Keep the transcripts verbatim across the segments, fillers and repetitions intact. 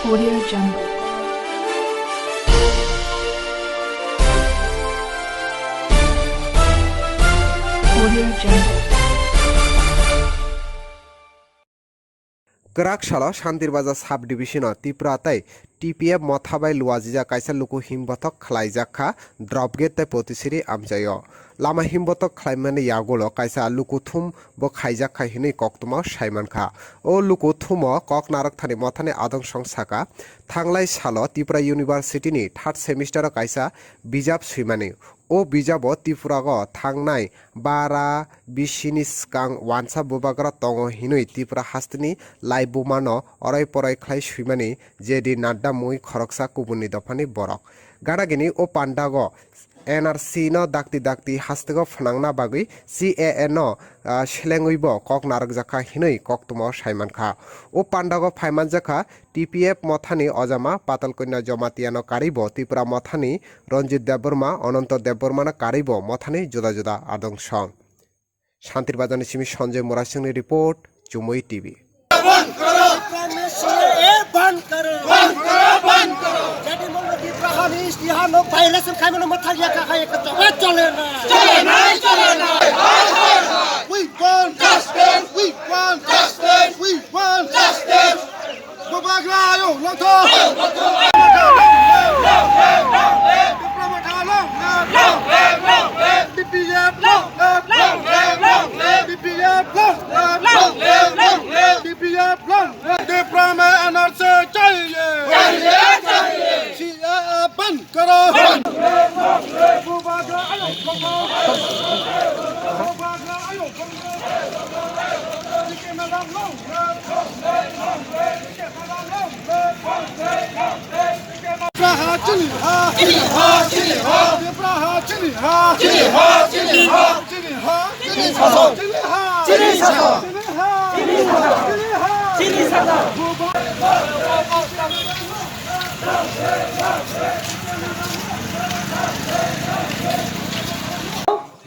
Audio Jungle. Audio Jungle. Kwrak salo Shantir Bazar sub division o Tripura tei T P F motha bai luajijak kaisa luku himbothok khlaijak kha, drop gate tei Potisiri amchaio. Lama himbothok khlaimani yagulo kaisa lukuthum bo khaijak kha hinwi koktwmao saimankha. O lukuthumo kok narwkthani mothani adong song saka, thanglai salo Tripura University ni third semester o kaisa bijap swimani. O bijabo Tripura o thangnai bara bisini swkang wansa bubagra tongo hinwi Tripura hasteni laibumano oroi poroi khlai swimani J D Nadda mui khoroksa kubunni dophani borok. Ganagini o pandago N R C no dakti dakti hasteo phnangna bagwi C A A no, ah, selengwibo kok narwkjakha hinwi koktwmao saimankha. O pandago phaimanjakha T P F mothani ojama Patalkanya Jamatia no karibo Tripura mothani Ranjit Debbarma, Ananto Debbarma no karibo mothani juda juda adong song. Shantir Bazar ni simi Sanjay Murasing ni report, Chumui T V. बंद करो। Prime minister, ए, बंद करो। बंद करो, बंद करो। जेडी मल्ल विग्रह नि इश्तिहार नो violation खाइमनो मत थालिया का है, एक जगह चले ना। चले ना, चले ना। We want justice. We want justice. We want justice. Bubagra ayuk, long live. Bubagra long live. Long live, long live. Bubagra long live. Long live, long live. B P F long live. Long live, long live. B P F long live. Long live, long live. B P F long live. Tripura mein N R C chahiye. Chahiye, chahiye. C A A band karo. Band karo, band karo. Bubagra ayuk, long live. Bubagra ayuk, long live. Tipra ha chini ha. Chini ha, chini ha. Tipra ha chini ha. Chini ha, chini ha. Chini ha, chini ha. Chini ha, chini ha. Chini ha, chini ha. Chini ha, chini ha.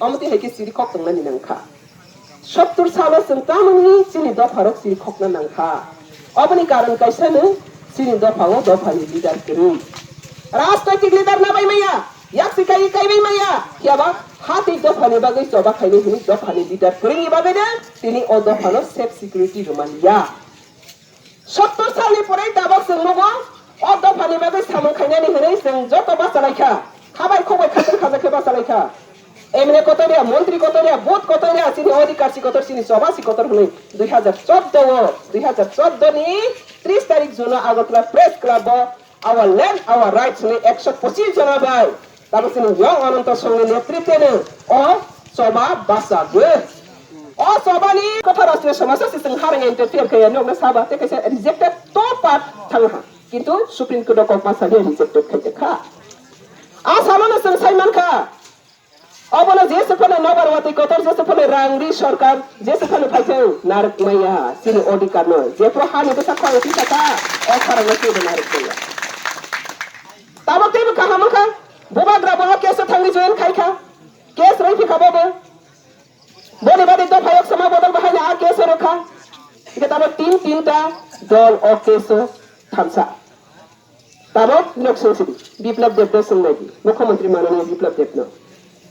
Omo twi hai khe siri khok tongnani nang kha. Sottor salo chwng tamoni chini dopharok siri khokna nang kha. Oboni karon kaisa no chini dopha o dophani leader kwrwi. Rajnaitik leader na bai maya, yaksi kai kai bai maya, phiya ba ha twi dophani bagwi choba khainai hwnwi dophani leader kwrwini bagwi no tini o dophano safe security rwmani ya. Sottor salni pore tabok chwng nugo, o dophani bagwi samung khainani hwnwi chwng joto bachalaikha. Khabai khobai khatir khajak khe bachalaikha. M L A kotor ya, montri kotor ya, vote kotor ya, chini odhikar si kotor, chini choba si kotor hwnwi dui hajar chordo o, dui hajar chordo ni tris tarik June o Agartala Press Club o Our Land, Our Rights hwnwi ekso pochis jona bai Tabuk chini yong Ananta Songni netritwno o choba bachagwi. O chobani kotha Rashtriya Samajsa se chwng harang interfere khaiya nokna saba tei kaisa rejected to part thangha. Kintu Supreme Court o kok ma saliya rejected khaijak kha. A samano chwng sai mankha. Obono jesa phano nobar watwi kotor jesa phano rang ri sorkar jesa phano phaithang narwk maya chini odhikar no. Jephru hani bwsa khorang tisa kha o khorangno twibo narwk maya. Tabuk teibo kaham wngkha, bubagra bo o case o thangwi join khai kha, case rwngphi kha bobo. Boni bagwi dophayok sama bodol bahaino a case o rwkha. Hingkhe tabuk tin tinta dol o case o thansa. Tabuk nok sungsidi, Biplab Deb no swngnai di, Mukhyamantri mananiya Biplab Deb no.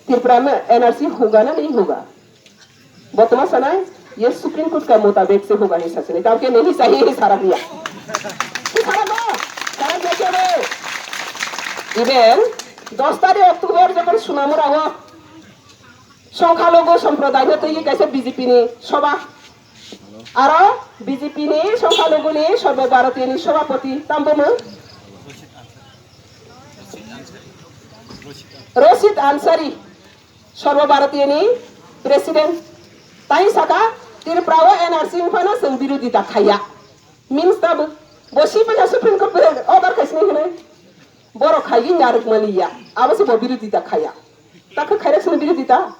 Tripura me N R C hoga na nahi hoga? Bo toma sanai, ye Supreme Court ka mutabek se hoga hi sasini. Tabuk ke nahi sahi hi sara diya. Hi sara do? Sara diya kya be? Even dos tarikh October jokhon Sonamura o Songkhalugu Somprodaino twi kaisa B J P ni soba. Aro B J P ni Songkhaluguni Sarbo Bharatiya ni Sabhapati tamo bumung? Rashid Ansari, Sarbo Bharatiya ni President. Tai saka Tripura o N R C wngphano chwng birodita khaiya. Means tabuk bo si paisa Supreme Court order khaisini hinwi. Borok khaiwi narwkmani ya. Abo se bo birodita khaiya. Ta khe khairak sini birodita.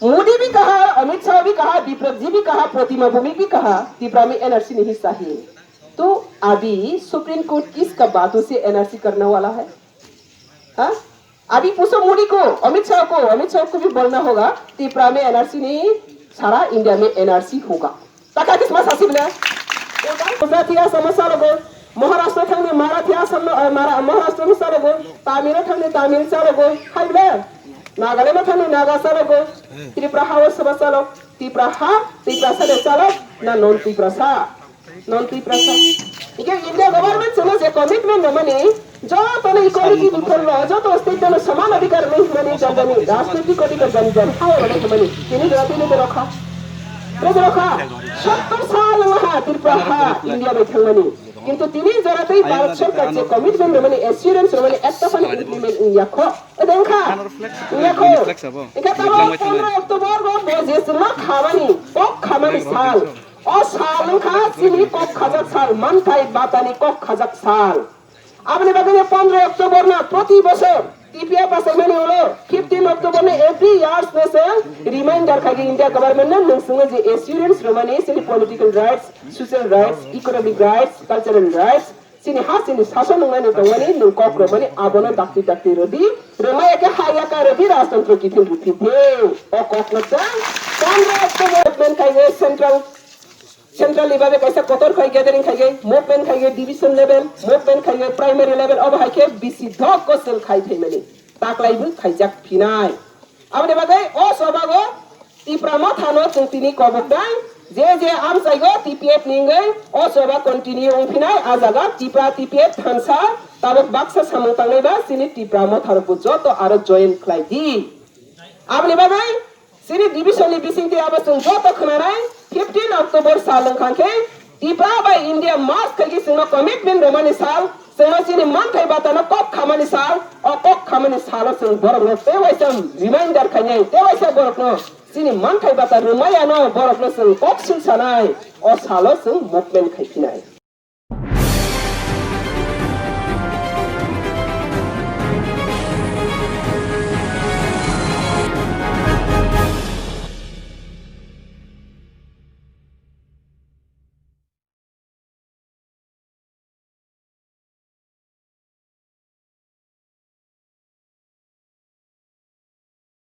Modi bi kaha, Amit Shah bi kaha, Biplab ji bi kaha, Protima Bhowmik bi kaha, Tipra mein N R C nahi chahiye. To abhi Supreme Court kiska baaton se N R C karne wala hai? Ha? Abhi pucho Modi ko, Amit Shah ko, Amit Shah ko bhi bolna hoga, Tipra mein N R C nahi, sara India mein N R C hoga. Ta kha kisma sasi bole. Jatiya samasya logo. Maharashtra thangni Marathi Assam no, eh, Mara-, Maharashtra no chalogo, Tamil thangni Tamil chalogo, hai bole? Nagaland thangni Naga chalogo, Tripura ha o soba chalok, Tripura ha, Tiprasa de chalok, na non Tiprasa, non Tiprasa. Ike India government chwngno je commitment rwmani, joto no equality biphor lo, joto state no saman adhikar rwmani, jani jani, rajnitik adhikar jani jani, ha o rwmani, tini jora tini jora kha. Bwswk kha, sottor sal wngha Tripura ha India bai thangmani. Kintu tini jora tei Bharat Sarkar je commitment rwmani, assurance rwmani, ekta phano implement wngya kho. Ede wngkha? Wngya kho. Wngkha tamo pondro October bo bo je chwngno khamani, kok khamani sal. O sal wngkha chini kok khajak sal, manthai batani kok khajak sal. Aboni bagwi no pondro October no proti bosor T P F achaimani ulo fifteen October no every years no se reminder khaidi India government no, nwng chwngno je assurance rwmani chini political rights, social rights, economic rights, cultural rights, chini ha chini sason wngnani tongmani nwng kok rwmani abono dakti dakti rwdi, rwmaya khe ha yaka rwdi rajtantro kiphil rwphidi. O kokno chwng pondro October movement khaidi central Central ni bagwi kaisa kotor khai gathering khai gai, movement khai gai division level, movement khai gai primary level, obo hai khe bisi dok ko chwng khai phaimani, taklai bo khaijak phinai. Aboni bagwi o chobago Tipra Motha no chwng tini kobok dai, je je amchaigo T P F ni wngwi o choba continue wng phinai, a jaga Tipra T P F thansa tabuk baksa samung tangnai ba chini Tipra Motha rok bo joto aro join khlai di. Aboni bagwi Chini division ni bisingtwi abo chwng joto khwnanai, fifteen October sal wngkha khe Tipra bai India march khaikhe chwngno commitment rwmani sal, chwngno chini manthai batano kok khamani sal, o kok khamani salo chwng borokno tei waisa reminder khainai, tei waisa borokno chini manthai bata rwmayano borokno chwng kok swngsanai, o salo chwng movement khaiphinai.